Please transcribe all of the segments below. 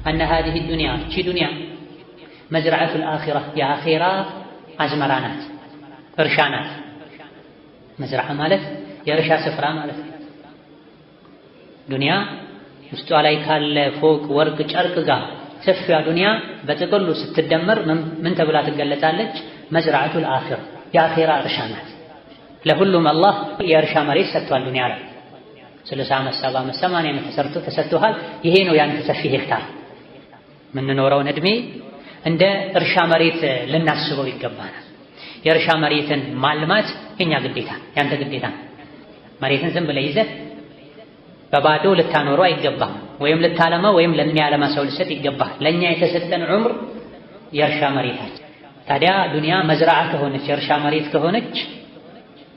أن هذه الدنيا እቺ ዱንያ مزرعة الآخرة የአኺራ አዝመራ ናት፣ እርሻ ናት። مزرعة ማለት የእርሻ ስፍራ ማለት ነው። ዱንያ ውስጧ ላይ ካለ ፎቅ፣ ወርቅ፣ ጨርቅ ጋር ሰፊዋ ዱንያ በጥቅሉ ስትደመር ምን ተብላ ትገለጻለች? مزرعة الآخرة የአኺራ እርሻ ናት። ለሁሉም አላህ የእርሻ መሬት ሰጥቷል። ዱንያ ላይ 60 ዓመት፣ 70 ዓመት፣ 80 ዓመት ተሰርቶ ተሰጥቶሃል። ይሄ ነው ያንተ ሰፊ ሄክታር። የምንኖረውን ዕድሜ እንደ እርሻ መሬት ልናስበው ይገባናል። የእርሻ መሬትን ማልማት የኛ ግዴታ፣ ያንተ ግዴታ። መሬትን ዝም ብለህ ይዘህ በባዶ ልታኖረው አይገባም። ወይም ልታለማ ወይም ለሚያለማ ሰው ልሰጥ ይገባል። ለእኛ የተሰጠን ዑምር የእርሻ መሬታችን። ታዲያ ዱንያ مزرعة ከሆነች የእርሻ መሬት ከሆነች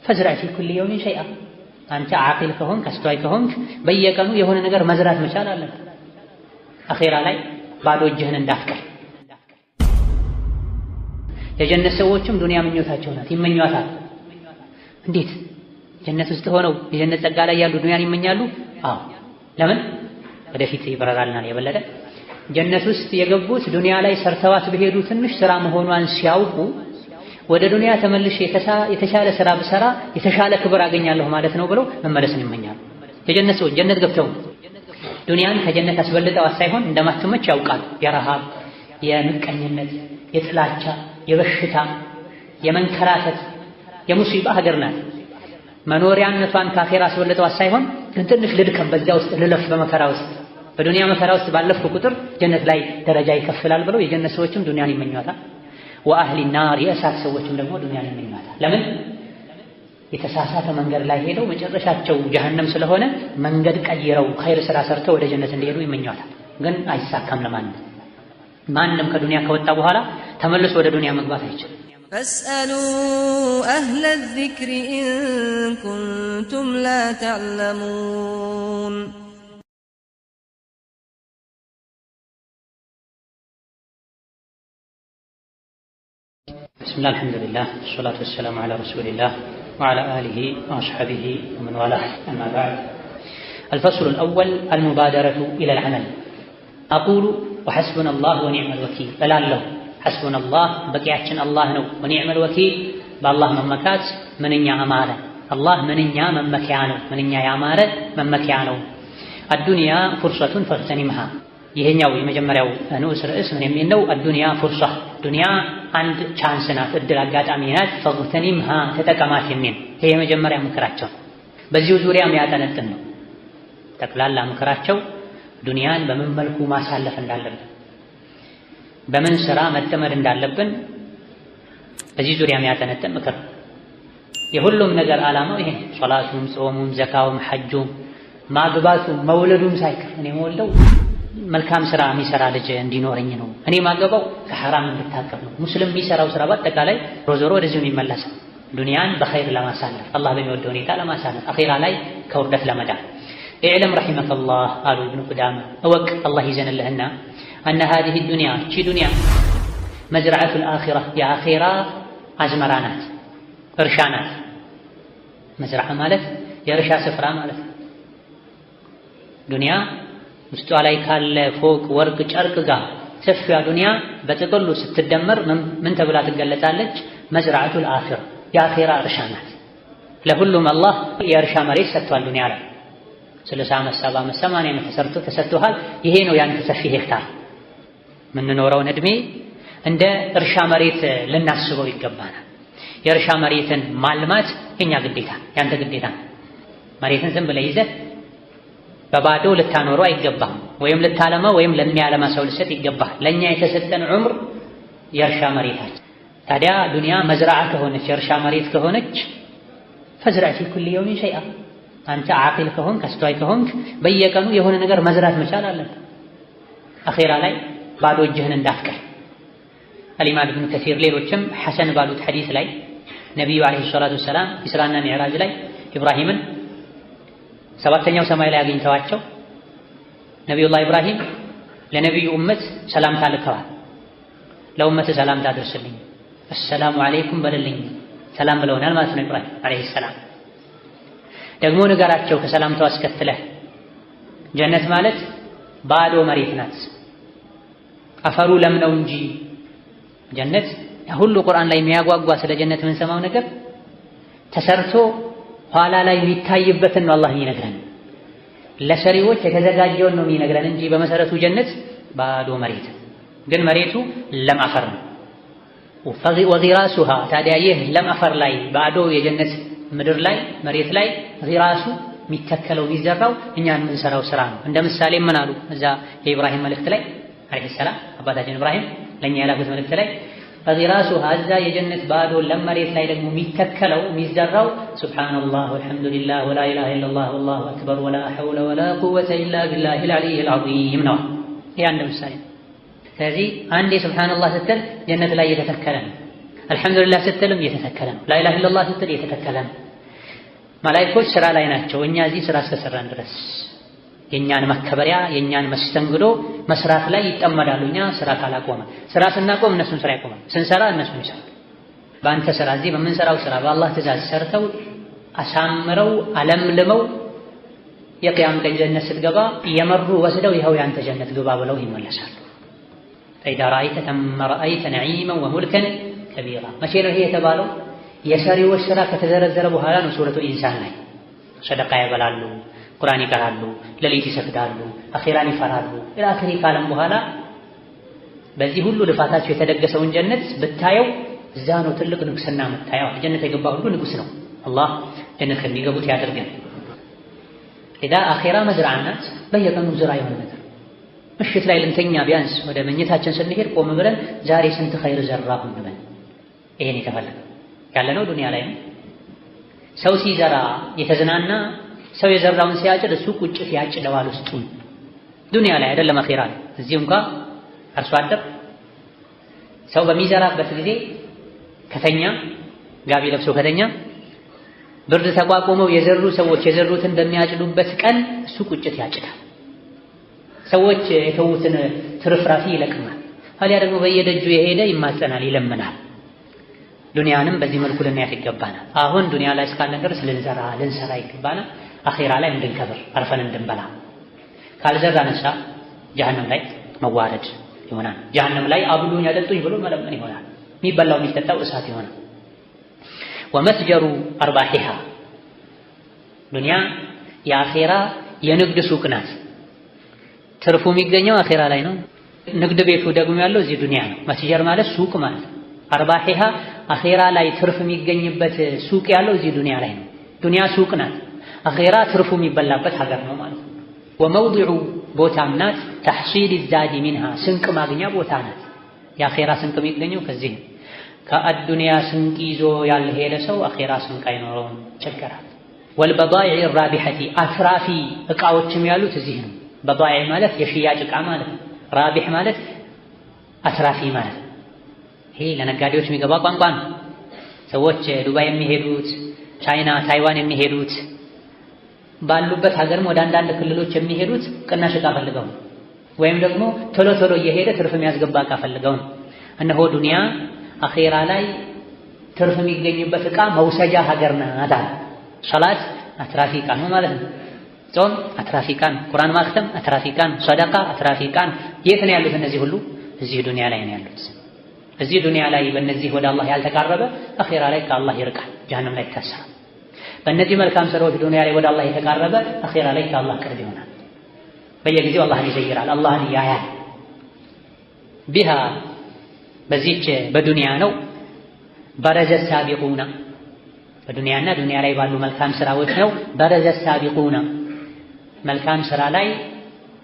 فازرع في كل يوم شيئا፣ አንተ ዓቂል ከሆንክ አስተዋይ ከሆንክ በየቀኑ የሆነ ነገር መዝራት መቻል አለብህ። አኼራ ላይ ባዶ እጅህን እንዳትቀር። የጀነት ሰዎችም ዱንያ ምኞታቸው ናት፣ ይመኟታል። እንዴት ጀነት ውስጥ ሆነው የጀነት ጸጋ ላይ ያሉ ዱንያን ይመኛሉ? አዎ። ለምን? ወደፊት ይብራራልናል የበለጠ። ጀነት ውስጥ የገቡት ዱንያ ላይ ሰርተዋት በሄዱ ትንሽ ስራ መሆኗን ሲያውቁ ወደ ዱንያ ተመልሼ የተሻለ ስራ ብሰራ የተሻለ ክብር አገኛለሁ ማለት ነው ብለው መመለስን ይመኛሉ። የጀነት ሰዎች ጀነት ገብተው ዱንያን ከጀነት አስበልጠዋት ሳይሆን እንደማትመች ያውቃሉ። የረሃብ፣ የምቀኝነት፣ የጥላቻ፣ የበሽታ፣ የመንከራተት፣ የሙሲባ ሀገር ናት። መኖሪያነቷን ከአኼራ አስበልጠዋት ሳይሆን ግን ትንሽ ልድከም፣ በዚያ ውስጥ ልለፍ፣ በመከራ ውስጥ በዱንያ መከራ ውስጥ ባለፍኩ ቁጥር ጀነት ላይ ደረጃ ይከፍላል ብለው የጀነት ሰዎችም ዱንያን ይመኟታል። وأهل النار የእሳት ሰዎችም ደግሞ ዱንያን ይመኟታል። ለምን? የተሳሳተ መንገድ ላይ ሄደው መጨረሻቸው ጀሀነም ስለሆነ መንገድ ቀይረው ኸይር ስራ ሰርተው ወደ ጀነት እንዲሄዱ ይመኟታል። ግን አይሳካም ለማንም። ማንም ከዱንያ ከወጣ በኋላ ተመልሶ ወደ ዱንያ መግባት አይችልም። فاسألوا أهل الذكر إن كنتم لا تعلمون። بسم الله الحمد لله والصلاة والسلام على رسول الله وعلى آله وأصحابه ومن والاه أما بعد። الفصل الأول المبادرة إلى العمل። أقول وحسبنا الله ونعم الوكيل እላለሁ። حسبنا الله በቂያችን አላህ ነው። ونعم الوكيل በአላህ መመካት ምንኛ አማረ። አላህ ምንኛ መመኪያ ነው፣ ምንኛ ያማረ መመኪያ ነው። الدنيا فرصة فاغتنمها። ይሄኛው የመጀመሪያው ንዑስ ርዕስ ምን የሚል ነው? الدنيا فرصة፣ ዱንያ አንድ chance ናት፣ እድል አጋጣሚ ናት። فاغتنمها ተጠቀማት የሚል ይሄ የመጀመሪያ ምክራቸው። በዚሁ ዙሪያ የሚያጠነጥን ነው። ጠቅላላ ምክራቸው ዱንያን በምን መልኩ ማሳለፍ እንዳለብን፣ በምን ስራ መጠመድ እንዳለብን በዚህ ዙሪያ የሚያጠነጥን ምክር። የሁሉም ነገር ዓላማው ይሄ ነው። ሶላቱም፣ ጾሙም፣ ዘካውም፣ ሐጁም፣ ማግባቱም፣ መውለዱም ሳይቀር እኔ መወልደው መልካም ስራ የሚሰራ ልጅ እንዲኖረኝ ነው። እኔ ማገባው ከሐራም እንድታቀብ ነው። ሙስሊም የሚሰራው ስራ በአጠቃላይ ዞሮ ዞሮ ወደዚሁ የሚመለሰው ዱንያን በኸይር ለማሳለፍ አላህ በሚወደው ሁኔታ ለማሳለፍ አኺራ ላይ ከውርደት ለመዳን። اعلم رحمك الله አሉ ኢብኑ ቁዳማ፣ እወቅ አላህ ይዘንልህና أن هذه الدنيا እቺ ዱንያ مزرعة الآخرة የአኺራ አዝመራ ናት፣ እርሻ ናት። مزرعة ማለት የእርሻ ስፍራ ማለት ነው። ዱንያ ውስጧ ላይ ካለ ፎቅ፣ ወርቅ፣ ጨርቅ ጋር ሰፊዋ ዱንያ በጥቅሉ ስትደመር ምን ተብላ ትገለጻለች? مزرعة الآخرة የአኺራ እርሻ ናት። ለሁሉም አላህ የእርሻ መሬት ሰጥቷል። ዱንያ ላይ 60 ዓመት፣ 70 ዓመት፣ 80 ዓመት ተሰርቶ ተሰጥቶሃል። ይሄ ነው ያንተ ሰፊ ሄክታር። የምንኖረውን ዕድሜ እንደ እርሻ መሬት ልናስበው ይገባናል። የእርሻ መሬትን ማልማት የኛ ግዴታ፣ ያንተ ግዴታ። መሬትን ዝም ብለህ ይዘህ በባዶ ልታኖረው አይገባም። ወይም ልታለማ ወይም ለሚያለማ ሰው ልሰጥ ይገባል። ለእኛ የተሰጠን ዑምር የእርሻ መሬታችን። ታዲያ ዱንያ مزرعة ከሆነች የእርሻ መሬት ከሆነች فازرع في كل يوم شيئا፣ አንተ ዓቂል ከሆንክ አስተዋይ ከሆንክ በየቀኑ የሆነ ነገር መዝራት መቻል አለብህ። አኼራ ላይ ባዶ እጅህን እንዳትቀር። አልኢማም ኢብኑ ከሲር ሌሎችም ሐሰን ባሉት ሐዲስ ላይ ነቢዩ عليه الصلاة والسلام ኢስራና ሚዕራጅ ላይ ኢብራሂምን ሰባተኛው ሰማይ ላይ አግኝተዋቸው ነቢዩላህ ኢብራሂም ለነቢዩ ኡመት ሰላምታ ልከዋል። ለኡመት ሰላምታ አድርስልኝ፣ السلام عليكم በልልኝ፣ ሰላም ብለውናል ማለት ነው ኢብራሂም عليه السلام። ደግሞ ንገራቸው ከሰላምታው አስከትለህ ጀነት ማለት ባዶ መሬት ናት፣ አፈሩ ለም ነው እንጂ ጀነት ሁሉ ቁርአን ላይ የሚያጓጓ ስለ ጀነት የምንሰማው ነገር ተሰርቶ ኋላ ላይ የሚታይበትን ነው አላህ የሚነግረን። ለሰሪዎች የተዘጋጀውን ነው የሚነግረን እንጂ በመሰረቱ ጀነት ባዶ መሬት፣ ግን መሬቱ ለም አፈር ነው። وغراسها ታዲያ ይህ ለም አፈር ላይ ባዶ የጀነት ምድር ላይ መሬት ላይ غراس የሚተከለው የሚዘራው እኛ የምንሰራው ስራ ነው። እንደ ምሳሌ ምን አሉ እዛ የኢብራሂም መልእክት ላይ عليه السلام አባታችን ኢብራሂም ለእኛ የላኩት መልእክት ላይ فغراسها እዛ የጀነት ባዶ ለም መሬት ላይ ደግሞ የሚተከለው የሚዘራው سبحان الله والحمد لله ولا إله إلا الله والله أكبر ولا حول ولا قوة إلا بالله العلي العظيم ነው። ይህ አንድ ምሳሌ ነው። ስለዚህ አንዴ سبحان الله ስትል ጀነት ላይ እየተተከለ ነው። الحمد لله ስትልም እየተተከለ ነው። لا إله إلا الله ስትል እየተተከለ ነው። መላኢኮች ስራ ላይ ናቸው። እኛ እዚህ ስራ እስከሰራን ድረስ የእኛን መከበሪያ የእኛን መስተንግዶ መስራት ላይ ይጠመዳሉ። እኛ ስራ ካላቆመ ስራ ስናቆም እነሱም ስራ ይቆማል። ስንሰራ እነሱም ይሰራል። በአንተ ስራ እዚህ በምንሰራው ስራ በአላህ ትእዛዝ ሰርተው አሳምረው አለምልመው የቅያም ቀን ጀነት ስትገባ እየመሩ ወስደው ይኸው ያንተ ጀነት ግባ ብለው ይመለሳሉ። فإذا رأيت ثم رأيت نعيما وملكا كبيرا። መቼ ነው ይሄ የተባለው? የሰሪዎች ስራ ከተዘረዘረ በኋላ ነው። ሱረቱ ኢንሳን ላይ ሰደቃ ያበላሉ፣ ቁርአን ይቀራሉ፣ ሌሊት ይሰግዳሉ፣ አኺራን ይፈራሉ إلى آخره ካለም በኋላ በዚህ ሁሉ ልፋታቸው የተደገሰውን ጀነት ብታየው እዛ ነው ትልቅ ንጉስና የምታየው። ጀነት የገባ ሁሉ ንጉስ ነው። አላህ ጀነት ከሚገቡት ያደርገን። ኢዳ አኺራ مزرعة ናት። በየቀኑ ዝራ የሆነ ነገር ምሽት ላይ ልንተኛ ቢያንስ ወደ መኝታችን ስንሄድ ቆም ብለን ዛሬ ስንት ኸይር ዘራሁ እንበል። ይሄን የተፈለገ ያለነው ዱንያ ላይ ነው። ሰው ሲዘራ የተዝናና ሰው የዘራውን ሲያጭድ እሱ ቁጭት ያጭደዋል ውስጡን። ዱንያ ላይ አይደለም አኺራ ላይ። እዚህ እንኳ አርሶ አደር ሰው በሚዘራበት ጊዜ ከተኛ ጋቢ ለብሶ ከተኛ ብርድ ተቋቁመው የዘሩ ሰዎች የዘሩትን በሚያጭዱበት ቀን እሱ ቁጭት ያጭዳል። ሰዎች የተዉትን ትርፍራፊ ይለቅማል። አሊያ ደግሞ በየደጁ የሄደ ይማጸናል፣ ይለምናል። ዱንያንም በዚህ መልኩ ልናያት ይገባናል። አሁን ዱንያ ላይ እስካለን ድረስ ልንዘራ ልንሰራ ይገባናል። አኺራ ላይ እንድንከብር አርፈን እንድንበላ። ካልዘራንሳ ጀሀነም ላይ መዋረድ ይሆናል። ጀሀነም ላይ አብሉኝ አጠጡኝ ብሎ መለመን ይሆናል። የሚበላው የሚጠጣው እሳት ይሆናል። ومتجر أرباحها ዱንያ የአኺራ የንግድ ሱቅ ናት። ትርፉ የሚገኘው አኺራ ላይ ነው። ንግድ ቤቱ ደግሞ ያለው እዚህ ዱንያ ነው። متجر ማለት ሱቅ ማለት ነው። أرباحها አኺራ ላይ ትርፍ የሚገኝበት ሱቅ ያለው እዚህ ዱንያ ላይ ነው። ዱንያ ሱቅ ናት። አኺራ ትርፉ የሚበላበት ሀገር ነው ማለት ነው። وموضع ቦታም ናት። تحصيل الزاد منها ስንቅ ማግኛ ቦታ ናት። የአኺራ ስንቅ የሚገኘው ከዚህ ነው። ከአዱንያ ስንቅ ይዞ ያልሄደ ሰው አኺራ ስንቅ አይኖረውም፣ ይቸገራል። والبضائع الرابحة አትራፊ ዕቃዎችም ያሉት እዚህ ነው። بضائع ማለት የሽያጭ ዕቃ ማለት ነው። رابح ማለት አትራፊ ማለት ነው። ይሄ ለነጋዴዎች የሚገባ ቋንቋ ነው። ሰዎች ዱባይ የሚሄዱት፣ ቻይና፣ ታይዋን የሚሄዱት ባሉበት ሀገርም ወደ አንዳንድ ክልሎች የሚሄዱት ቅናሽ ዕቃ ፈልገው ነው። ወይም ደግሞ ቶሎ ቶሎ እየሄደ ትርፍ የሚያስገባ ዕቃ ፈልገው ነው። እነሆ ዱንያ አኼራ ላይ ትርፍ የሚገኝበት ዕቃ መውሰጃ ሀገር ናት አለ። ሶላት አትራፊ ዕቃ ነው ማለት ነው። ጾም አትራፊ ዕቃ ነው። ቁርአን ማክተም አትራፊ ዕቃ ነው። ሰደቃ አትራፊ ዕቃ ነው። የት ነው ያሉት እነዚህ ሁሉ? እዚህ ዱንያ ላይ ነው ያሉት። እዚህ ዱንያ ላይ በእነዚህ ወደ አላህ ያልተቃረበ አኼራ ላይ ከአላህ ይርቃል፣ ጀሀነም ላይ ይታሰራል። በእነዚህ መልካም ስራዎች ዱንያ ላይ ወደ አላህ የተቃረበ አኼራ ላይ ከአላህ ቅርብ ይሆናል። በየጊዜው አላህን ይዘይራል፣ አላህን ያያል። بها በዚች በዱንያ ነው برز السابقون በዱንያና ዱንያ ላይ ባሉ መልካም ስራዎች ነው። برز السابقون መልካም ስራ ላይ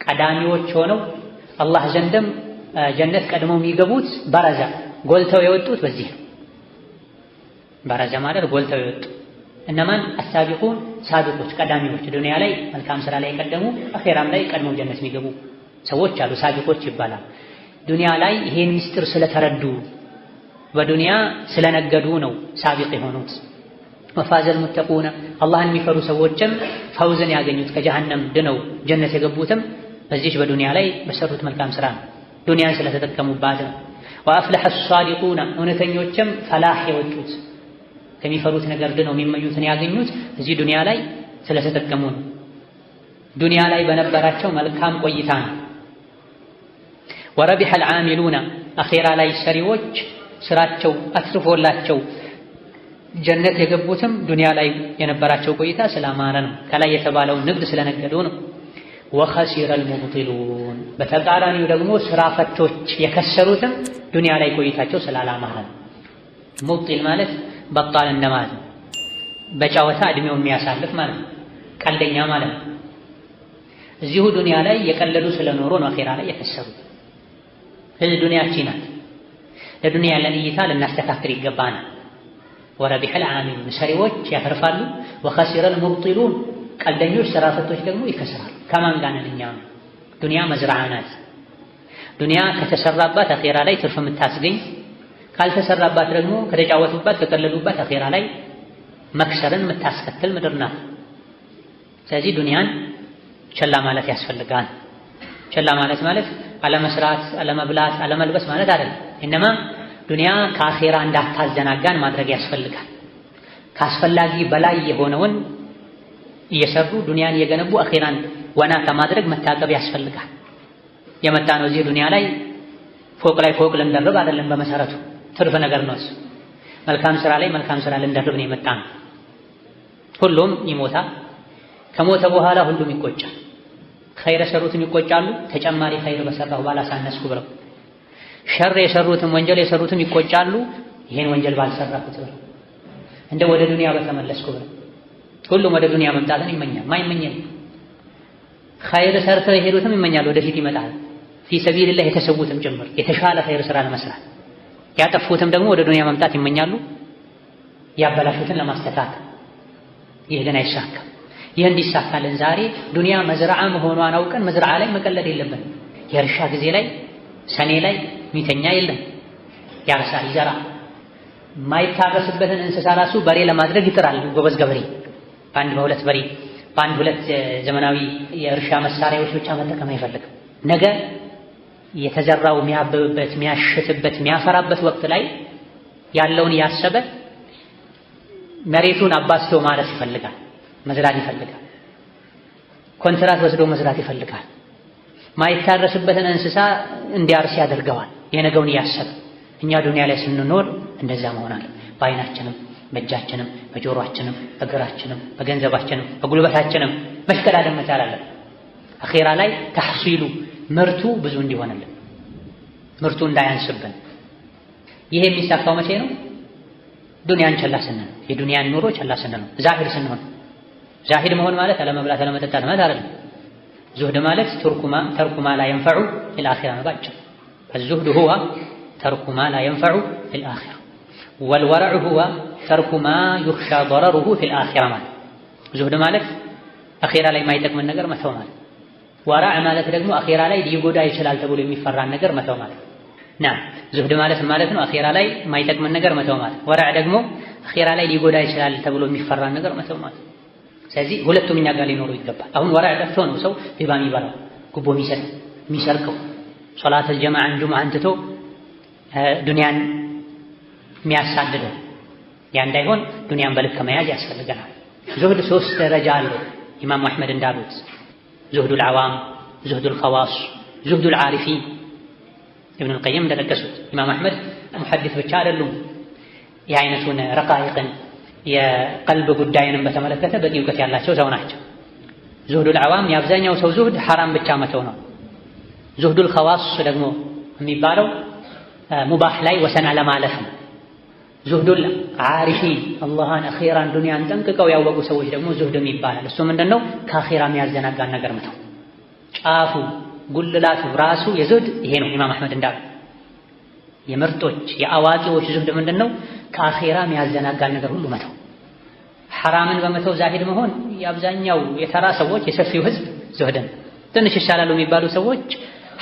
ቀዳሚዎች ሆነው አላህ ዘንድም ጀነት ቀድመው የሚገቡት برز ጎልተው የወጡት በዚህ ነው። برز ማለት ጎልተው የወጡ እነማን? السابقون ሳቢቆች ቀዳሚዎች፣ ዱንያ ላይ መልካም ስራ ላይ የቀደሙ አኼራም ላይ ቀድመው ጀነት የሚገቡ ሰዎች አሉ። ሳቢቆች ይባላል። ዱንያ ላይ ይሄን ምስጢር ስለተረዱ በዱንያ ስለነገዱ ነው ሳቢቅ የሆኑት። وفاز المتقون አላህን የሚፈሩ ሰዎችም ፈውዝን ያገኙት ከጀሀነም ድነው ጀነት የገቡትም በዚች በዱንያ ላይ በሰሩት መልካም ስራ ነው። ዱንያን ስለተጠቀሙባት ነው። وأفلح الصادقون እውነተኞችም ፈላህ የወጡት ከሚፈሩት ነገር ድነው የሚመኙትን ያገኙት እዚህ ዱንያ ላይ ስለተጠቀሙ ነው። ዱንያ ላይ በነበራቸው መልካም ቆይታ ነው። ወረቢሐ አልዓሚሉና አኼራ ላይ ሰሪዎች ስራቸው አትርፎላቸው ጀነት የገቡትም ዱንያ ላይ የነበራቸው ቆይታ ስላማረ ነው። ከላይ የተባለውን ንግድ ስለነገዱ ነው። ወኸሲረ አልሙብጢሉን በተቃራኒው ደግሞ ስራ ፈቶች የከሰሩትም ዱንያ ላይ ቆይታቸው ስላላማረ ነው። ሙብጢል ማለት በጣል እንደማለት ነው። በጨዋታ እድሜው የሚያሳልፍ ማለት ነው። ቀልደኛ ማለት ነው። እዚሁ ዱንያ ላይ የቀለዱ ስለኖሩ ነው አኼራ ላይ የከሰሩት። ስለዚህ ዱንያችን ናት። ለዱንያ ያለን እይታ ልናስተካክል ይገባናል። ወረቢሐ አልዓሚሉን ሰሪዎች ያተርፋሉ። ወኸሲረ አልሙብጢሉን ቀልደኞች ስራ ፈቶች ደግሞ ይከስራሉ። ከማን ጋር ነን እኛ? ዱንያ መዝርዓ ናት። ዱንያ ከተሰራባት አኼራ ላይ ትርፍ የምታስገኝ፣ ካልተሰራባት ደግሞ ከተጫወቱባት ከቀለዱባት አኼራ ላይ መክሰርን የምታስከትል ምድር ናት። ስለዚህ ዱንያን ቸላ ማለት ያስፈልጋል። ቸላ ማለት ማለት አለመስራት፣ አለመብላት፣ አለመልበስ ማለት አይደለም። إنما ዱንያ ከአኼራ እንዳታዘናጋን ማድረግ ያስፈልጋል። ካስፈላጊ በላይ የሆነውን እየሰሩ ዱንያን እየገነቡ አኼራን ወና ከማድረግ መታቀብ ያስፈልጋል። የመጣ ነው እዚህ ዱንያ ላይ ፎቅ ላይ ፎቅ ልንደርብ አይደለም። በመሰረቱ ትርፍ ነገር ነው እሱ። መልካም ስራ ላይ መልካም ስራ ልንደርብ ነው የመጣ ነው። ሁሉም ይሞታል። ከሞተ በኋላ ሁሉም ይቆጫል። ኸይር የሰሩትም ይቆጫሉ፣ ተጨማሪ ኸይር በሰራሁ ባላሳነስኩ ብለው። ሸር የሰሩትም ወንጀል የሰሩትም ይቆጫሉ፣ ይሄን ወንጀል ባልሰራሁት ብለው፣ እንደ ወደ ዱንያ በተመለስኩ ብለው። ሁሉም ወደ ዱንያ መምጣትን ይመኛል። ማይመኝም ኸይር ሰርተው የሄዱትም ይመኛል፣ ወደፊት ይመጣል። في سبيل الله የተሰዉትም ጭምር የተሻለ ኸይር ስራ ለመስራት ያጠፉትም ደግሞ ወደ ዱንያ መምጣት ይመኛሉ፣ ያበላሹትን ለማስተካከል። ይህ ግን አይሳካም። ይህ እንዲሳካልን ዛሬ ዱንያ መዝርዓ መሆኗን አውቀን መዝርዓ ላይ መቀለድ የለብንም። የእርሻ ጊዜ ላይ ሰኔ ላይ ሚተኛ የለም፣ ያርሳል፣ ይዘራል። የማይታረስበትን እንስሳ ራሱ በሬ ለማድረግ ይጥራል ጎበዝ ገበሬ። በአንድ በሁለት በሬ በአንድ ሁለት ዘመናዊ የእርሻ መሳሪያዎች ብቻ መጠቀም አይፈልግም። ነገ የተዘራው የሚያብብበት፣ የሚያሽትበት፣ የሚያፈራበት ወቅት ላይ ያለውን ያሰበ መሬቱን አባዝቶ ማረስ ይፈልጋል፣ መዝራት ይፈልጋል። ኮንትራት ወስዶ መዝራት ይፈልጋል። ማይታረስበትን እንስሳ እንዲያርስ ያደርገዋል፣ የነገውን እያሰበ። እኛ ዱንያ ላይ ስንኖር እንደዛ መሆን አለ። በአይናችንም፣ በእጃችንም፣ በጆሮአችንም፣ በእግራችንም፣ በገንዘባችንም፣ በጉልበታችንም መሽቀዳደም መቻል አለብን። አኼራ ላይ ተሕሲሉ ምርቱ ብዙ እንዲሆንልን፣ ምርቱ እንዳያንስብን። ይሄ የሚሳካው መቼ ነው? ዱንያን ቸላ ስንል፣ የዱንያን ኑሮ ቸላ ስንል ነው። ዛሂድ ስንሆን። ዛሂድ መሆን ማለት አለመብላት አለመጠጣት ማለት አይደለም። ዙህድ ማለት ترك ما لا ينفع في الآخرة ነው ባጭሩ። الزهد هو ترك ما لا ينفع في الآخرة والورع هو ترك ما يخشى ضرره في الآخرة ማለት። ዙህድ ማለት አኼራ ላይ የማይጠቅምን ነገር መተው ማለት፣ ወራዕ ማለት ደግሞ አኼራ ላይ ሊጎዳ ይችላል ተብሎ የሚፈራን ነገር መተው ማለት። ና ዙህድ ማለት ማለት ነው አኼራ ላይ የማይጠቅምን ነገር መተው ማለት፣ ወራዕ ደግሞ አኼራ ላይ ሊጎዳ ይችላል ተብሎ የሚፈራን ነገር መተው ማለት። ስለዚህ ሁለቱም እኛ ጋር ሊኖሩ ይገባል። አሁን ወራዕ ጠፍቶ ነው ሰው ሪባ የሚበላው፣ ጉቦ የሚሰጥ፣ የሚሰርቀው፣ ሶላተል ጀማዓን ጁምዓን ትቶ ዱንያን የሚያሳድደው። ያ እንዳይሆን ዱንያን በልክ መያዝ ያስፈልገናል። ዙህድ ሶስት ደረጃ አለው። ኢማሙ አሕመድ እንዳሉት زهد العوام፣ زهد الخواص፣ زهد العارفين። ኢብኑል ቀይም እንደጠቀሱት ኢማም አሕመድ ሙሐዲስ ብቻ አይደሉም። የአይነቱን ረቃይቅን የቀልብ ጉዳይንም በተመለከተ በቂ እውቀት ያላቸው ሰው ናቸው። زهد العوام የአብዛኛው ሰው ዙህድ ሐራም ብቻ መተው ነው። زهد الخواص ደግሞ የሚባለው ሙባህ ላይ ወሰን አለማለፍ ነው። زهد العارفين አላህን አኼራን ዱንያን ጠንቅቀው ያወቁ ሰዎች ደግሞ ዙህድም ይባላል። እሱ ምንድነው? ከአኼራ የሚያዘናጋን ነገር መተው። ጫፉ ጉልላቱ ራሱ የዙህድ ይሄ ነው። ኢማም አሕመድ እንዳሉ የምርጦች የአዋቂዎች ዙህድ ምንድነው? ከአኼራ የሚያዘናጋን ነገር ሁሉ መተው። ሐራምን በመተው ዛሂድ መሆን የአብዛኛው የተራ ሰዎች የሰፊው ህዝብ ዙህድን፣ ትንሽ ይሻላሉ የሚባሉ ሰዎች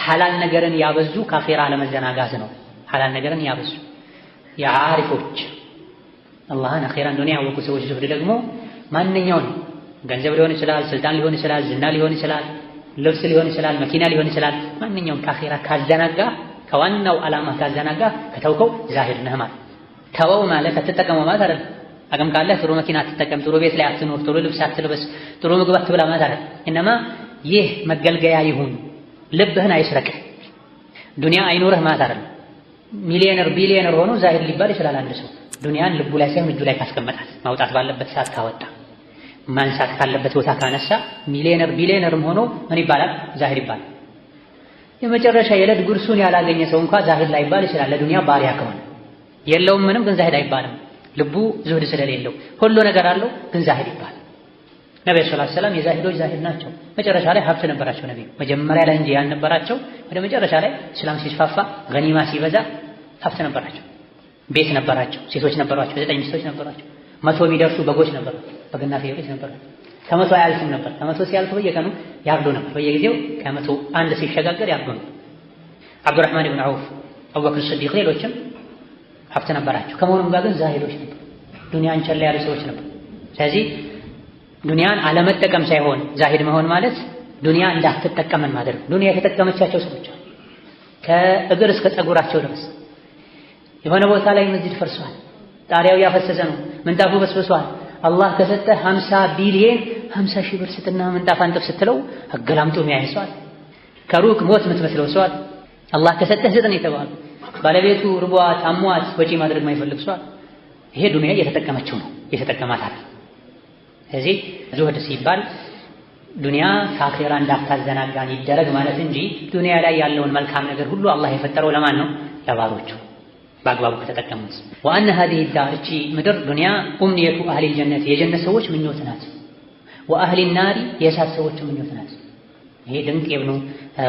ሐላል ነገርን ያበዙ ከአኼራ አለመዘናጋት ነው። ሐላል ነገርን ያበዙ የዓሪፎች አላህን አኼራን ዱንያ ያወቁ ሰዎች ዙህድ ደግሞ ማንኛውን ገንዘብ ሊሆን ይችላል፣ ስልጣን ሊሆን ይችላል፣ ዝና ሊሆን ይችላል፣ ልብስ ሊሆን ይችላል፣ መኪና ሊሆን ይችላል። ማንኛውም ከአኼራ ካዘናጋ ከዋናው ዓላማ ካዘናጋ ከተውከው ዛሂድ ነህ ማለት። ተወው ማለት አትጠቀመው ማለት አይደለም። አቅም ካለህ ጥሩ መኪና አትጠቀም፣ ጥሩ ቤት ላይ አትኖር፣ ጥሩ ልብስ አትልበስ፣ ጥሩ ምግብ አትብላ ማለት አይደለም። إنما ይህ መገልገያ ይሁን፣ ልብህን አይስረቅህ። ዱንያ አይኖርህ ማለት አይደለም። ሚሊዮነር ቢሊዮነር ሆኖ ዛሂድ ሊባል ይችላል። አንድ ሰው ዱንያን ልቡ ላይ ሳይሆን እጁ ላይ ካስቀመጣት፣ ማውጣት ባለበት ሰዓት ካወጣ፣ ማንሳት ካለበት ቦታ ካነሳ ሚሊዮነር ቢሊዮነርም ሆኖ ምን ይባላል? ዛሂድ ይባላል። የመጨረሻ የዕለት ጉርሱን ያላገኘ ሰው እንኳ ዛሂድ ላይባል ይችላል። ለዱንያ ባሪያ ከሆነ የለውም ምንም፣ ግን ዛሂድ አይባልም። ልቡ ዙህድ ስለሌለው ሁሉ ነገር አለው፣ ግን ዛሂድ ይባላል። ነብዩ صلى الله عليه وسلم የዛሂዶች ዛሂድ ናቸው። መጨረሻ ላይ ሀብት ነበራቸው ነብዩ። መጀመሪያ ላይ እንጂ ያልነበራቸው ወደ መጨረሻ ላይ እስላም ሲስፋፋ ገኒማ ሲበዛ ሀብት ነበራቸው። ቤት ነበራቸው፣ ሴቶች ነበሯቸው፣ 9 ሚስቶች ነበሯቸው፣ 100 የሚደርሱ በጎች ነበሯቸው፣ በግና ፍየሎች ነበሯቸው። ከ100 አያልፍም ነበር። ከ100 ሲያልፍ በየቀኑ ያርዱ ነበር። በየጊዜው ከ101 ሲሸጋገር ያርዱ ነበር። አብዱራህማን ኢብኑ ዐውፍ፣ አቡበክር ስዲቅ፣ ሌሎችም ሀብት ነበራቸው። ከመሆኑም ጋር ግን ዛሂዶች ነበሩ። ዱንያን ቸል ያሉ ሰዎች ነበሩ። ስለዚህ ዱንያን አለመጠቀም ሳይሆን ዛሂድ መሆን ማለት ዱንያ እንዳትጠቀመን ማድረግ። ዱንያ የተጠቀመቻቸው ሰዎች አሉ፣ ከእግር እስከ ፀጉራቸው ድረስ። የሆነ ቦታ ላይ መስጂድ ፈርሷል፣ ጣሪያው ያፈሰሰ ነው፣ ምንጣፉ በስብሷል። አላህ ከሰጠ 50 ቢሊየን 50 ሺህ ብር ስጥና ምንጣፍ አንጥፍ ስትለው አገላምጦ የሚያይ ሰው አለ። ከሩቅ ሞት የምትመስለው ሰው አለ። አላህ ከሰጠህ ስጥ ነው የተባለው። ባለቤቱ ርቧት አሟት ወጪ ማድረግ የማይፈልግ ሰው አለ። ይሄ ዱንያ እየተጠቀመችው ነው፣ እየተጠቀማት አይደል። ስለዚህ ዙህድ ሲባል ዱንያ ከአኼራ እንዳታዘናጋን ይደረግ ማለት እንጂ ዱንያ ላይ ያለውን መልካም ነገር ሁሉ አላህ የፈጠረው ለማን ነው? ለባሮቹ በአግባቡ ከተጠቀሙት። وأن هذه الدار እቺ ምድር ዱንያ أمنية أهل الجنة የጀነት ሰዎች ምኞት ናት። وأهل النار የእሳት ሰዎች ምኞት ናት። ይሄ ድንቅ የኢብኑ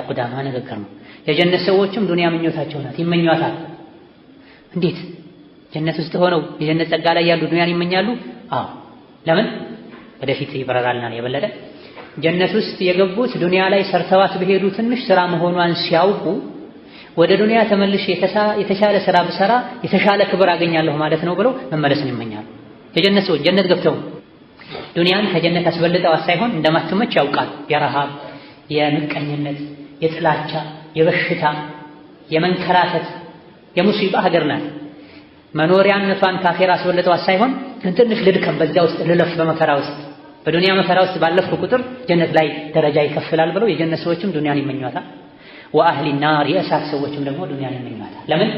ቁዳማ ንግግር ነው። የጀነት ሰዎችም ዱንያ ምኞታቸው ናት፣ ይመኟታል። እንዴት ጀነት ውስጥ ሆነው የጀነት ጸጋ ላይ ያሉ ዱንያን ይመኛሉ? አዎ። ለምን? ወደፊት ይበረራልናል የበለጠ። ጀነት ውስጥ የገቡት ዱንያ ላይ ሰርተዋት በሄዱ ትንሽ ስራ መሆኗን ሲያውቁ ወደ ዱንያ ተመልሼ የተሻለ ስራ ብሰራ የተሻለ ክብር አገኛለሁ ማለት ነው ብለው መመለስን ይመኛሉ። የጀነት ሰዎች ጀነት ገብተው ዱንያን ከጀነት አስበልጠዋት ሳይሆን እንደማትመች ያውቃሉ። የረሃብ፣ የምቀኝነት፣ የጥላቻ፣ የበሽታ፣ የመንከራተት፣ የሙሲባ ሀገር ናት። መኖሪያነቷን ካኼራ አስበልጠዋት ሳይሆን ግን ትንሽ ልድከም፣ በዚያ ውስጥ ልለፍ፣ በመከራ ውስጥ በዱንያ መከራ ውስጥ ባለፍኩ ቁጥር ጀነት ላይ ደረጃ ይከፍላል ብለው የጀነት ሰዎችም ዱንያን ይመኟታል። ወአህሊ ናር የእሳት ሰዎችም ደግሞ ዱንያን ይመኟታል። ለምን?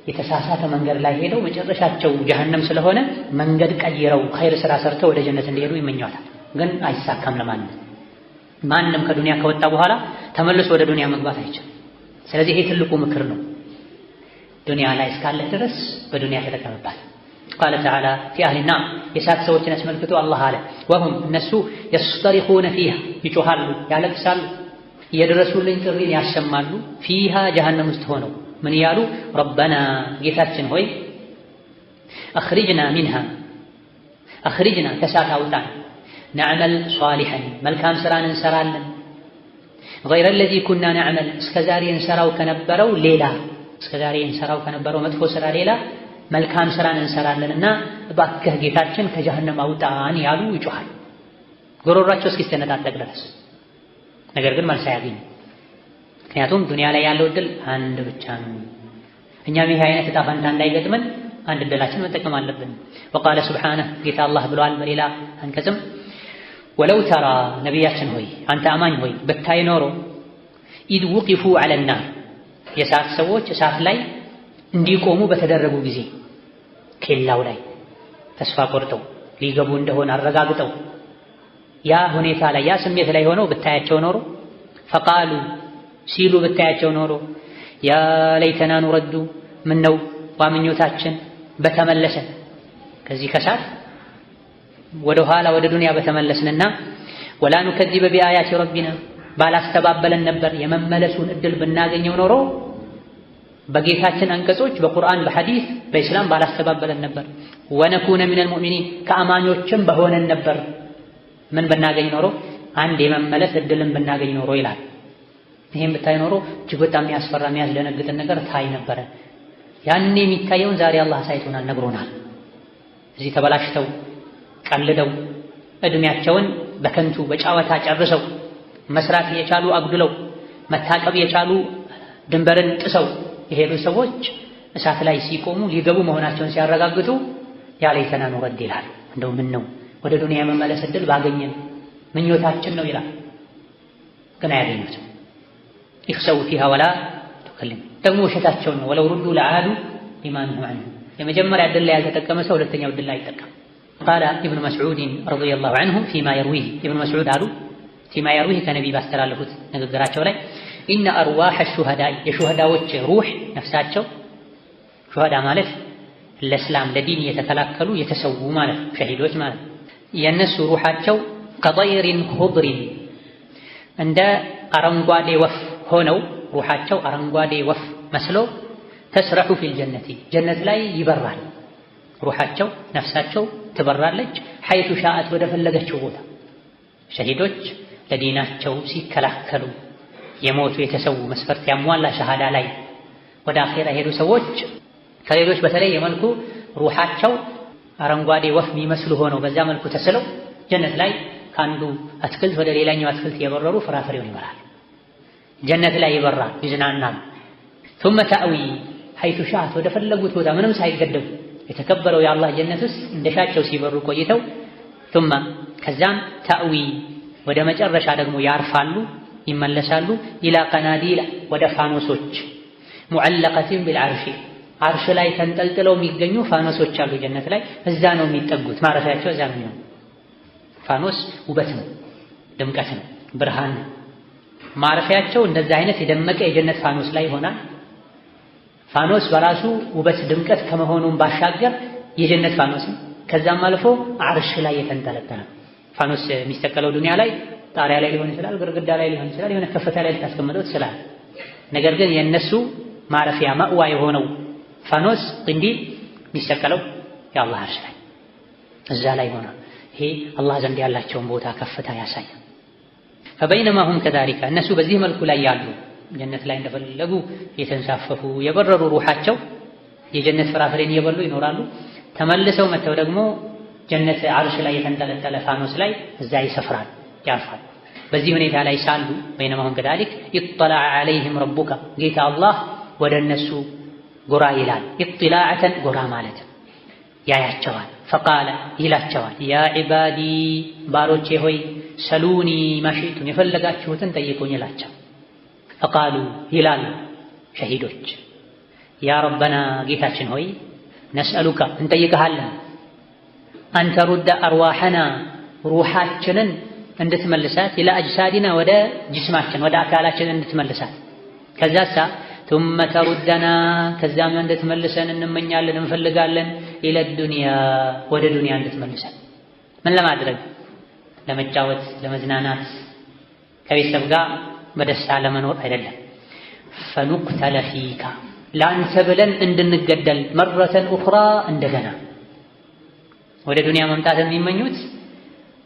የተሳሳተ መንገድ ላይ ሄደው መጨረሻቸው ጀሀነም ስለሆነ መንገድ ቀይረው ኸይር ስራ ሰርተው ወደ ጀነት እንዲሄዱ ይመኟታል። ግን አይሳካም ለማንም። ማንም ከዱንያ ከወጣ በኋላ ተመልሶ ወደ ዱንያ መግባት አይችልም። ስለዚህ ይሄ ትልቁ ምክር ነው። ዱንያ ላይ እስካለህ ድረስ በዱንያ ተጠቀምባት። قال تعالى في أهل النار የእሳት ሰዎችን አስመልክቶ አላህ አለ وهم እነሱ يصطرخون فيها ይጮሃሉ፣ ያለቅሳሉ፣ የደረሱልኝ ጥሪን ያሰማሉ። فيها ጀሀነም ውስጥ ሆነው ምን እያሉ ربنا ጌታችን ሆይ أخرجنا منها أخرجنا ከእሳት አውጣን፣ نعمل صالحا መልካም ስራን እንሰራለን፣ غير الذي كنا نعمل እስከዛሬ እንሰራው ከነበረው ሌላ እስከዛሬ እንሰራው ከነበረው መጥፎ ስራ ሌላ መልካም ስራን እንሰራለንና እባክህ ጌታችን ከጀሀነም አውጣን ያሉ ይጮሃል፣ ጉሮሯቸው እስኪሰነጣጠቅ ድረስ። ነገር ግን መልስ አያገኙም። ምክንያቱም ዱንያ ላይ ያለው እድል አንድ ብቻ ነው። እኛም ይሄ አይነት ዕጣ ፈንታ እንዳይገጥመን አንድ እድላችን መጠቀም አለብን። ወቃለ ሱብሓነሁ ጌታ አላህ ብለዋል በሌላ አንቀጽም ولو ترى ነቢያችን ሆይ አንተ አማኝ ሆይ ብታይ ኖሮ إذ وقفوا على النار የእሳት ሰዎች እሳት ላይ እንዲቆሙ በተደረጉ ጊዜ ኬላው ላይ ተስፋ ቆርጠው ሊገቡ እንደሆነ አረጋግጠው ያ ሁኔታ ላይ ያ ስሜት ላይ ሆነው ብታያቸው ኖሮ فقالوا ሲሉ ብታያቸው ኖሮ يا ليتنا نرد ምነው ዋምኞታችን በተመለሰን ከዚህ ከሳት ወደ ኋላ ወደ ዱንያ በተመለስንና ولا نكذب بآيات ربنا ባላስተባበለን ነበር የመመለሱን እድል ብናገኘው ኖሮ በጌታችን አንቀጾች በቁርአን በሐዲስ በኢስላም ባላስተባበለን ነበር። ونكون من المؤمنين ከአማኞችም በሆነን ነበር። ምን ብናገኝ ኖሮ? አንድ የመመለስ እድልን ብናገኝ ኖሮ ይላል። ይሄን ብታይ ኖሮ እጅግ በጣም የሚያስፈራ የሚያስደነግጥን ነገር ታይ ነበረ። ያኔ የሚታየውን ዛሬ አላህ አሳይቶናል፣ ነግሮናል። እዚህ ተበላሽተው ቀልደው እድሜያቸውን በከንቱ በጫወታ ጨርሰው መስራት የቻሉ አጉድለው መታቀብ የቻሉ ድንበርን ጥሰው የሄዱ ሰዎች እሳት ላይ ሲቆሙ ሊገቡ መሆናቸውን ሲያረጋግጡ ያ ለይተና ኑረድ ይላል። እንደው ምን ነው ወደ ዱንያ የመመለስ እድል ባገኘን ምኞታችን ነው ይላል። ግን አያገኙትም። ይኽሰው ፊሃ ወላ አትከልም። ደግሞ ውሸታቸውን ነው። ولو ردوا لعادوا لما نهوا عنه። የመጀመሪያ ዕድል ላይ ያልተጠቀመ ሰው ሁለተኛው ዕድል ላይ አይጠቀም። قال ابن مسعود رضي الله عنه فيما يرويه ኢብኑ መስዑድ አሉ فيما يرويه ከነቢይ ባስተላለፉት ንግግራቸው ላይ إن أرواح الشهداء የሹሃዳዎች ሩህ ነፍሳቸው፣ ሹሃዳ ማለት ለእስላም ለዲን የተከላከሉ የተሰዉ ማለት ነው፣ ሸሂዶች ማለት ነው። የእነሱ ሩሓቸው كطير خضر እንደ አረንጓዴ ወፍ ሆነው ሩሓቸው አረንጓዴ ወፍ መስሎ تسرح في الجنة ጀነት ላይ ይበራል። ሩሓቸው ነፍሳቸው ትበራለች። حيث شاءت ወደ ፈለገችው ቦታ። ሸሂዶች ለዲናቸው ሲከላከሉ የሞቱ የተሰዉ መስፈርት ያሟላ ሸሃዳ ላይ ወደ አኼራ የሄዱ ሰዎች ከሌሎች በተለየ መልኩ ሩሓቸው አረንጓዴ ወፍ የሚመስሉ ሆነው በዛ መልኩ ተስለው ጀነት ላይ ከአንዱ አትክልት ወደ ሌላኛው አትክልት የበረሩ ፍራፍሬውን ይበላል። ጀነት ላይ ይበራል፣ ይዝናናል። ثم تأوي حيث شاءت ወደ ፈለጉት ቦታ ምንም ሳይገደቡ የተከበረው የአላህ ጀነት ውስጥ እንደሻቸው ሲበሩ ቆይተው ثم ከዛም تأوي ወደ መጨረሻ ደግሞ ያርፋሉ፣ ይመለሳሉ። إلى قناديل ወደ ፋኖሶች معلقة بالعرش አርሽ ላይ ተንጠልጥለው የሚገኙ ፋኖሶች አሉ ጀነት ላይ። እዛ ነው የሚጠጉት፣ ማረፊያቸው እዛ ነው የሚሆነው። ፋኖስ ውበት ነው፣ ድምቀት ነው፣ ብርሃን ነው። ማረፊያቸው እንደዛ አይነት የደመቀ የጀነት ፋኖስ ላይ ይሆናል። ፋኖስ በራሱ ውበት ድምቀት ከመሆኑም ባሻገር የጀነት ፋኖስ ነው። ከዛም አልፎ አርሽ ላይ የተንጠለጠለ ፋኖስ የሚሰቀለው ዱንያ ላይ ጣሪያ ላይ ሊሆን ይችላል፣ ግድግዳ ላይ ሊሆን ይችላል፣ የሆነ ከፍታ ላይ ልታስቀምጠው ትችላል። ነገር ግን የእነሱ ማረፊያ مأوى የሆነው ፋኖስ قنديل የሚሰቀለው የአላህ አርሽ ላይ እዛ ላይ ይሆናል። ይሄ አላህ ዘንድ ያላቸውን ቦታ ከፍታ ያሳያል። فبينما هم كذلك እነሱ በዚህ መልኩ ላይ ያሉ ጀነት ላይ እንደፈለጉ የተንሳፈፉ የበረሩ ሩሓቸው የጀነት ፍራፍሬን እየበሉ ይኖራሉ። ተመልሰው መጥተው ደግሞ ጀነት አርሽ ላይ የተንጠለጠለ ፋኖስ ላይ እዛ ይሰፍራል፣ ያርፋል። በዚህ ሁኔታ ላይ ሳሉ بينما هم كذلك اطلع عليهم ربك ጌታ አላህ ወደ እነሱ ጎራ ይላል። اطلاعة ጎራ ማለት ያያቸዋል። فقال ይላቸዋል፣ يا عبادي ባሮቼ ሆይ سلوني ما شئتم የፈለጋችሁትን ጠይቁኝ ይላቸው። فقالوا ይላሉ ሸሂዶች يا ربنا ጌታችን ሆይ نسألك እንጠይቅሃለን أن ترد أرواحنا ሩሓችንን እንድትመልሳት إلى أجسادنا ወደ ጅስማችን ወደ አካላችን እንድትመልሳት፣ ከዛሳ ثم تردنا ከዛም እንድትመልሰን እንመኛለን እንፈልጋለን إلى الدنيا ወደ ዱንያ እንድትመልሰን። ምን ለማድረግ? ለመጫወት፣ ለመዝናናት፣ ከቤተሰብ ጋር በደስታ ለመኖር አይደለም። فنقتل فيك ለአንተ ብለን እንድንገደል مرة أخرى እንደገና ወደ ዱንያ መምጣት የሚመኙት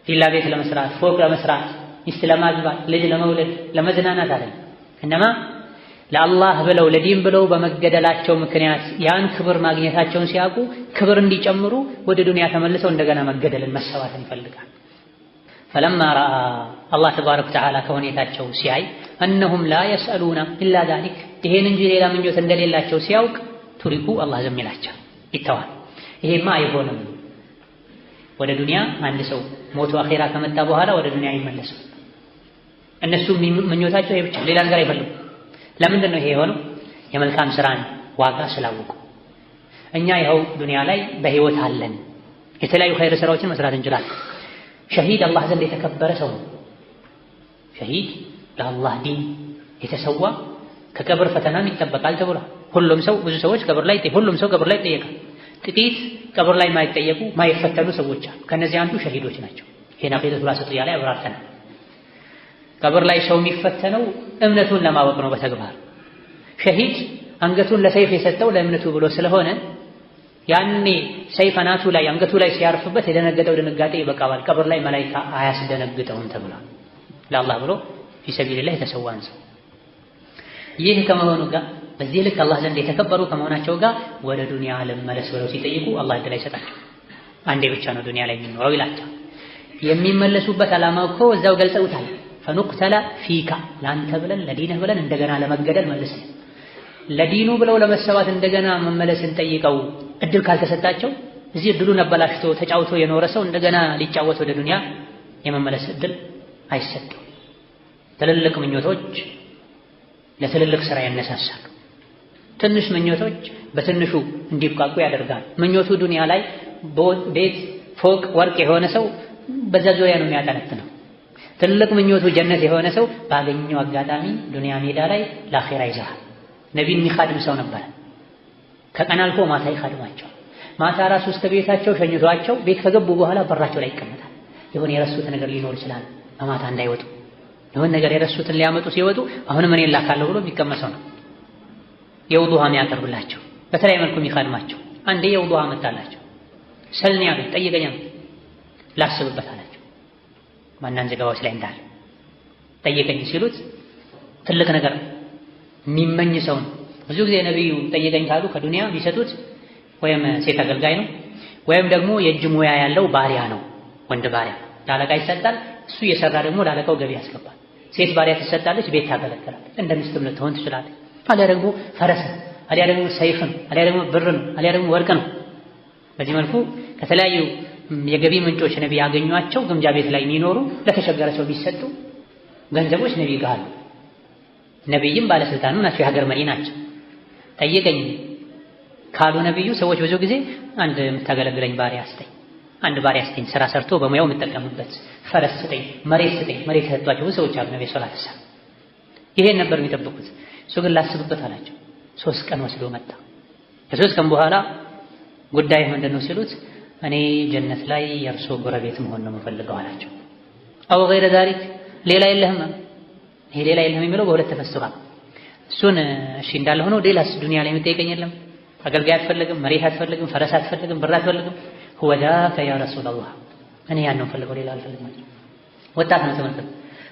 ቪላ ቤት ለመስራት፣ ፎቅ ለመስራት፣ ሚስት ለማግባት፣ ልጅ ለመውለድ፣ ለመዝናናት አይደለም። እነማ ለአላህ ብለው ለዲን ብለው በመገደላቸው ምክንያት ያን ክብር ማግኘታቸውን ሲያውቁ ክብር እንዲጨምሩ ወደ ዱንያ ተመልሰው እንደገና መገደልን መሰዋትን ይፈልጋል። فلما رأى አላህ تبارك وتعالى ከሁኔታቸው ሲያይ أنهم لا يسألون إلا ذلك ይሄን እንጂ ሌላ ምኞት እንደሌላቸው ሲያውቅ تركوا አላህ ዝም ይላቸው ይተዋል። ይሄማ አይሆንም። ወደ ዱንያ አንድ ሰው ሞቶ አኼራ ከመጣ በኋላ ወደ ዱንያ አይመለስም። እነሱ ምኞታቸው ይሄ ብቻ፣ ሌላ ነገር አይፈልጉም። ለምንድን ነው ይሄ የሆነው? የመልካም ስራን ዋጋ ስላወቁ። እኛ ይኸው ዱንያ ላይ በህይወት አለን፣ የተለያዩ ኸይር ስራዎችን መስራት እንችላለን። ሸሂድ አላህ ዘንድ የተከበረ ሰው ነው። ሸሂድ ለአላህ ዲን የተሰዋ ከቀብር ፈተናም ይጠበቃል ተብሏል። ሁሉም ሰው ብዙ ሰዎች ቀብር ላይ ሁሉም ሰው ቀብር ላይ ይጠየቃል። ጥቂት ቀብር ላይ ማይጠየቁ ማይፈተኑ ሰዎች አሉ። ከነዚህ አንዱ ሸሂዶች ናቸው። ይሄን አቂደቱል ዋሲጥያ ላይ አብራርተናል። ቀብር ላይ ሰው የሚፈተነው እምነቱን ለማወቅ ነው በተግባር። ሸሂድ አንገቱን ለሰይፍ የሰጠው ለእምነቱ ብሎ ስለሆነ ያኔ ሰይፍ አናቱ ላይ አንገቱ ላይ ሲያርፍበት የደነገጠው ድንጋጤ ይበቃዋል። ቀብር ላይ መላኢካ አያስደነግጠውም ተብሏል። ለአላህ ብሎ في سبيل الله የተሰዋን ሰው ይህ ከመሆኑ ጋር በዚህ ልክ አላህ ዘንድ የተከበሩ ከመሆናቸው ጋር ወደ ዱንያ ልመለስ ብለው ሲጠይቁ አላህ እድል አይሰጣቸው። አንዴ ብቻ ነው ዱንያ ላይ የሚኖረው ይላቸው። የሚመለሱበት ዓላማ እኮ እዛው ገልጸውታል። فنقتل فيك ለአንተ ብለን ለዲንህ ብለን እንደገና ለመገደል መልሰን ለዲኑ ብለው ለመሰዋት እንደገና መመለስን ጠይቀው እድል ካልተሰጣቸው እዚህ እድሉን አበላሽቶ ተጫውቶ የኖረ ሰው እንደገና ሊጫወት ወደ ዱንያ የመመለስ እድል አይሰጠው። ትልልቅ ምኞቶች ለትልልቅ ስራ ያነሳሳሉ። ትንሽ ምኞቶች በትንሹ እንዲብቃቁ ያደርጋል። ምኞቱ ዱንያ ላይ ቤት፣ ፎቅ፣ ወርቅ የሆነ ሰው በዛ ዙሪያ ነው የሚያጠነጥነው። ትልቅ ምኞቱ ጀነት የሆነ ሰው ባገኘው አጋጣሚ ዱንያ ሜዳ ላይ ለአኼራ ይዘራል። ነቢን የሚኻድም ሰው ነበር። ከቀን አልፎ ማታ ይኻድማቸው። ማታ ራሱ እስከ ቤታቸው ሸኝቷቸው ቤት ከገቡ በኋላ በራቸው ላይ ይቀመጣል። የሆነ የረሱት ነገር ሊኖር ይችላል፣ በማታ እንዳይወጡ የሆነ ነገር የረሱትን ሊያመጡ ሲወጡ አሁንም እኔ ላካለሁ ብሎ የሚቀመሰው ነው። የውዱሃ የሚያቀርብላቸው በተለያየ መልኩ የሚኻድማቸው። አንዴ የውዱሃ መጣላቸው። ሰልኒ ያሉት ጠይቀኛ ላስብበት አላቸው። ማናን ዘገባዎች ላይ እንዳለ ጠየቀኝ ሲሉት ትልቅ ነገር የሚመኝ ሰው ነው። ብዙ ጊዜ ነቢዩ ጠየቀኝ ካሉ ከዱንያ የሚሰጡት ወይም ሴት አገልጋይ ነው ወይም ደግሞ የእጅ ሙያ ያለው ባሪያ ነው። ወንድ ባሪያ ለአለቃ ይሰጣል። እሱ እየሰራ ደግሞ ለአለቃው ገቢ ያስገባል። ሴት ባሪያ ትሰጣለች፣ ቤት ታገለግላለች፣ እንደ ሚስትም ልትሆን ትችላለች። አሊያ ደግሞ ፈረስ ነው፣ አሊያ ደግሞ ሰይፍ ነው፣ አሊያ ደግሞ ብር ነው፣ አሊያ ደግሞ ወርቅ ነው። በዚህ መልኩ ከተለያዩ የገቢ ምንጮች ነቢ ያገኟቸው ግምጃ ቤት ላይ የሚኖሩ ለተቸገረ ሰው የሚሰጡ ገንዘቦች ነቢ ጋር አሉ። ነቢይም ባለስልጣንም ናቸው፣ የሀገር መሪ ናቸው። ጠይቀኝ ካሉ ነቢዩ ሰዎች ብዙ ጊዜ አንድ የምታገለግለኝ ባሪያ ስጠኝ፣ አንድ ባሪያ ስጠኝ፣ ስራ ሰርቶ በሙያው የምጠቀምበት ፈረስ ስጠኝ፣ መሬት ስጠኝ። መሬት የሰጧቸው ብዙ ሰዎች አሉ። ነቢ ሰለላሁ ዐለይሂ ወሰለም ይሄን ነበር የሚጠብቁት። እሱ ግን ላስብበት አላቸው። 3 ቀን ወስዶ መጣ። ከ3 ቀን በኋላ ጉዳይ ምንድን ነው ሲሉት እኔ ጀነት ላይ የእርሶ ጎረቤት መሆን ነው የምፈልገው አላቸው። አው ገይረ ዛሊክ ሌላ የለህም። ይሄ ሌላ የለህም የሚለው በሁለት ተፈስሯል። እሱን እሺ እንዳለ ሆኖ ሌላስ ዱንያ ላይ የምጠይቀኝ የለም? አገልጋይ አትፈልግም፣ መሬት አትፈልግም፣ ፈረስ አትፈልግም፣ ብር አትፈልግም? ሁወ ዛከ ያ ረሱላላህ፣ እኔ ያን ነው የምፈልገው ሌላ አልፈልግም። ወጣት ነው ተመልከቱ።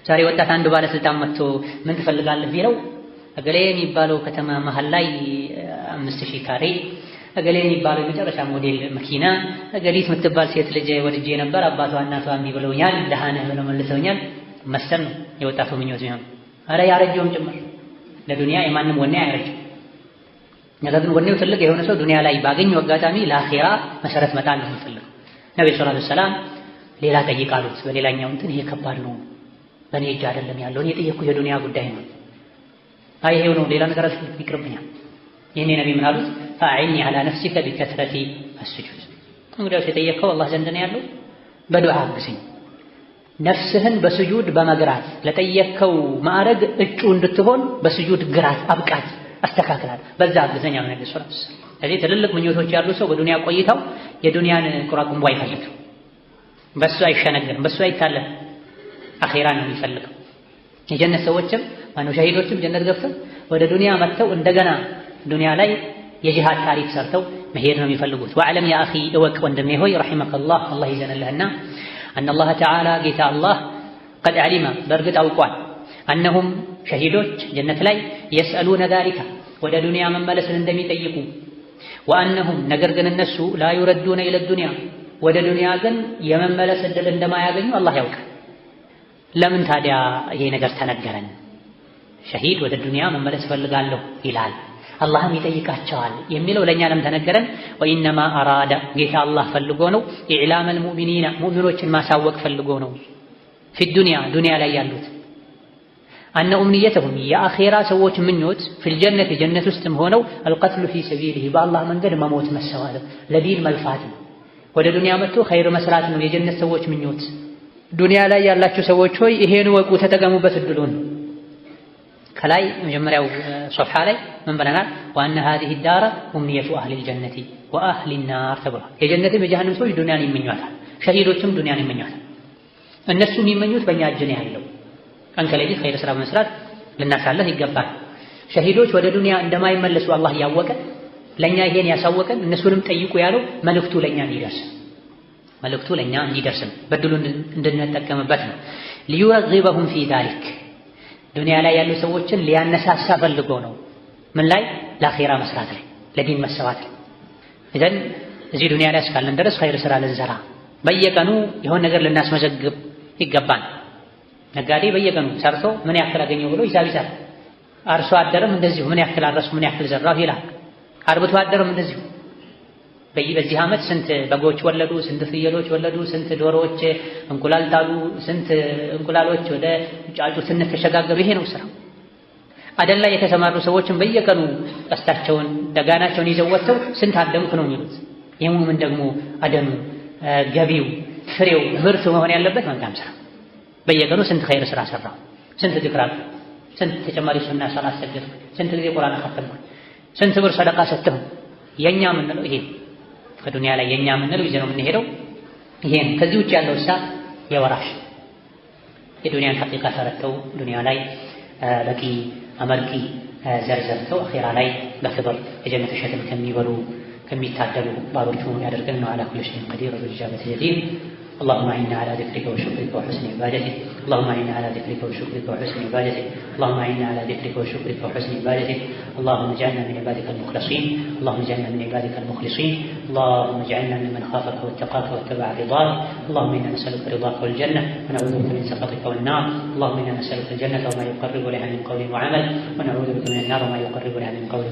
ዛሬ ወጣት አንድ ባለስልጣን መጥቶ ምን ትፈልጋለህ ቢለው እገሌ የሚባለው ከተማ መሀል ላይ 5000 ካሬ፣ እገሌ የሚባለው የመጨረሻ ሞዴል መኪና፣ እገሊት የምትባል ሴት ልጅ ወድጄ ነበር፣ አባቷ እናቷ እምቢ ብለውኛል፣ ደሃ ነህ ብለው መልሰውኛል መሰል ነው የወጣቱ ምኞት የሚሆነው። ኧረ ያረጀውም ጭምር ለዱንያ የማንም ወኔ አያረጅም። ነገር ግን ወኔው ትልቅ የሆነ ሰው ዱንያ ላይ ባገኘው አጋጣሚ ለአኼራ መሰረት መጣል ነው የሚፈልገው። ነብዩ ሰለላሁ ዐለይሂ ወሰለም ሌላ ጠይቃሉት። በሌላኛው እንትን ይሄ ከባድ ነው፣ በእኔ እጅ አይደለም ያለው፣ እኔ የጠየቅኩህ የዱንያ ጉዳይ ነው። አይ ይሄው ነው፣ ሌላ ነገር ይቅርብኛል። ይሄኔ ነብይ ምን አሉት? ፈአዒኒ ዐላ ነፍሲከ ቢከስረቲ አስጁድ። እንግዲያውስ የጠየቅከው አላህ ዘንድ ነው ያለው፣ በዱዓ አግዘኝ። ነፍስህን በስጁድ በመግራት ለጠየቅከው ማዕረግ እጩ እንድትሆን በስጁድ ግራት፣ አብቃት፣ አስተካክላት፣ በዛ አግዘኝ አሉ ነብዩ ሰለላሁ ዐለይሂ ወሰለም። ስለዚህ ትልልቅ ምኞቶች ያሉ ሰው በዱንያ ቆይታው የዱንያን ቁራቁንቦ አይፈልግም፣ በሱ አይሸነገርም፣ በሱ አይታለም። አኼራ ነው የሚፈልገው። የጀነት ሰዎችም ማነው ሸሂዶችም ጀነት ገብተው ወደ ዱንያ መጥተው እንደገና ዱንያ ላይ የጂሃድ ታሪክ ሰርተው መሄድ ነው የሚፈልጉት። ወዕለም ያ አኺ እወቅ ወንድሜ ሆይ ረሒመከላህ አላህ ይዘንልህና አነላህ ተዓላ ጌታ አላህ ቀድ ዐሊመ በእርግጥ አውቋል፣ አነሁም ሸሂዶች ጀነት ላይ የስአሉነ ዛሊካ ወደ ዱንያ መመለስን እንደሚጠይቁ፣ ወአነሁም ነገር ግን እነሱ ላ ዩረዱነ ኢለ ዱንያ ወደ ዱንያ ግን የመመለስ ዕድል እንደማያገኙ አላህ ያውቃል። ለምን ታዲያ ይሄ ነገር ተነገረን? ሸሂድ ወደ ዱንያ መመለስ እፈልጋለሁ ይላል፣ አላህም ይጠይቃቸዋል የሚለው ለእኛ ለምን ተነገረን? ወኢነማ አራዳ ጌታ አላህ ፈልጎ ነው፣ ኢዕላመል ሙእሚኒና ሙእሚኖችን ማሳወቅ ፈልጎ ነው። ፊ ዱንያ ዱንያ ላይ ያሉት أن أمنيتهم የአኼራ ሰዎች ምኞት في الجنة ጀነት ውስጥም ሆነው القتل في سبيله በአላህ መንገድ መሞት መሰዋት ለዲን መልፋት ነው። ወደ ዱንያ መጥቶ ኸይር መስራት ነው የጀነት ሰዎች ምኞት። ዱንያ ላይ ያላችሁ ሰዎች ሆይ ይሄን ወቁ፣ ተጠቀሙበት እድሉን። ከላይ መጀመሪያው ሶፍሓ ላይ ምን ብለናል? وأن هذه الدار أمنية أهل الجنة وأهل النار ተብሏል። የጀነትም የጀሃነም ሰዎች ዱንያን ይመኟታል፣ ሸሂዶችም ዱንያን ይመኟታል። እነሱ የሚመኙት በእኛ እጅ ነው ያለው። ቀን ከሌሊት ኸይር ስራ በመስራት ልናሳልፍ ይገባል። ሸሂዶች ወደ ዱንያ እንደማይመለሱ አላህ እያወቀ ለእኛ ይሄን ያሳወቀን እነሱንም ጠይቁ ያለው መልእክቱ ለእኛ እንዲደርስ መልእክቱ ለእኛ እንዲደርስ ነው፣ በድሉ እንድንጠቀምበት ነው። ليرغبهم في ذلك ዱንያ ላይ ያሉ ሰዎችን ሊያነሳሳ ፈልጎ ነው። ምን ላይ? ለአኼራ መስራት ላይ፣ ለዲን መሰዋት ላይ። إذن እዚህ ዱንያ ላይ እስካለን ድረስ ኸይር ስራ ልንሰራ በየቀኑ የሆነ ነገር ልናስመዘግብ ይገባል። ነጋዴ በየቀኑ ሰርቶ ምን ያክል አገኘው ብሎ ሂሳብ ይሰራል። አርሶ አደርም እንደዚሁ ምን ያክል አረስኩ፣ ምን ያክል ዘራሁ ይላል። አርብቶ አደርም እንደዚሁ በዚህ ዓመት ስንት በጎች ወለዱ፣ ስንት ፍየሎች ወለዱ፣ ስንት ዶሮዎች እንቁላል ጣሉ፣ ስንት እንቁላሎች ወደ ጫጩትነት ተሸጋገሩ። ይሄ ነው ስራው። አደን ላይ የተሰማሩ ሰዎችን በየቀኑ ቀስታቸውን ደጋናቸውን ይዘው ወጥተው ስንት አደምኩ ነው የሚሉት። የሙእሚን ደግሞ አደኑ ገቢው ፍሬው ምርቱ መሆን ያለበት መልካም ስራ። በየቀኑ ስንት ኸይር ስራ ሰራው፣ ስንት ዝክር አልኩ፣ ስንት ተጨማሪ ሱና ሰላት ሰገድኩ፣ ስንት ጊዜ ቁርአን ኸተምኩ፣ ስንት ብር ሰደቃ ሰጠሁ። የኛ የምንለው ይሄ ከዱንያ ላይ የኛ የምንለው ይዘነው የምንሄደው ይሄ ነው። ከዚህ ውጭ ያለው እሳ የወራሽ የዱንያን ሐቂቃ ተረድተው ዱንያ ላይ በቂ አመርቂ ዘር ዘርተው አኺራ ላይ በክብር የጀነት እሸትን ከሚበሉ ከሚታደሉ ባሮቹ ያደርገን ነው። على كل شيء قدير وبالإجابة جدير። اللهم أعنا على ذكرك وشكرك وحسن عبادتك اللهم أعنا على ذكرك وشكرك وحسن عبادتك اللهم أعنا على ذكرك وشكرك وحسن عبادتك اللهم اجعلنا من عبادك المخلصين اللهم اجعلنا من عبادك المخلصين اللهم اجعلنا ممن خافك واتقاك واتبع رضاك اللهم إنا نسألك رضاك والجنة ونعوذ بك من سخطك والنار اللهم إنا نسألك الجنة وما يقرب لها من قول وعمل ونعوذ بك من النار وما يقرب لها من قول.